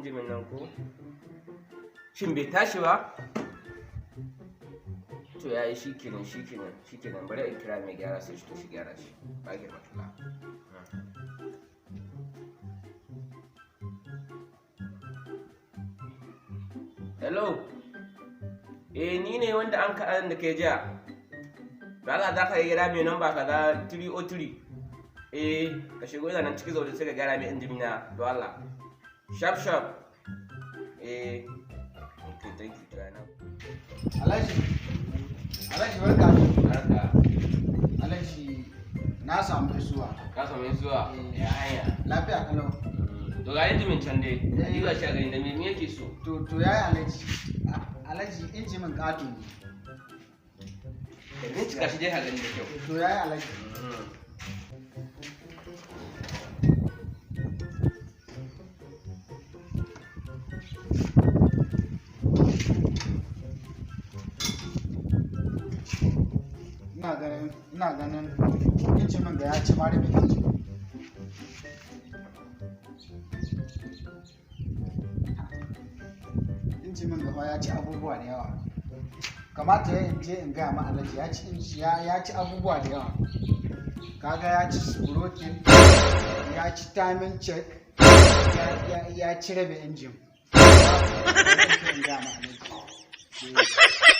Injimin nan ko? Shin bai tashi ba? To, yayi, shikenan, shikenan, shikenan. Bari in kira mai gyara sai shi to shi gyara shi. Ba girma tula. Hello. Eh, ni ne wanda an kaɗan da ke jiya. Da Allah za ka yi gyara mai namba kaza 303. Eh, ka shigo, ina nan ciki zaune, sai ka gyara mai injimi na, don Allah. Sharp sharp. Eh. Okay, thank you. Try now. Alhaji, Alhaji, barka. Barka. Alhaji, na samu isuwa. Ka samu zuwa ya hanya? Lafiya kalau. To, ga injimin can dai. Diba shi a gani da me yake so. To, yayi Alhaji. Alhaji, injimin ƙato ne. Ka bincika shi dai ka gani da kyau. To, yayi Alhaji. Ina ganin injimin ga ya ci ma rabin injimin. Injimin gaba ya ci abubuwa da yawa. Kamata ya in je in gaya ma Alhaji ya ci inji ya ci abubuwa da yawa. Kaga ya ci sprocket, ya ci timing chain, ya ci rabin injin. Bari in je in gaya ma Alhaji. Eh.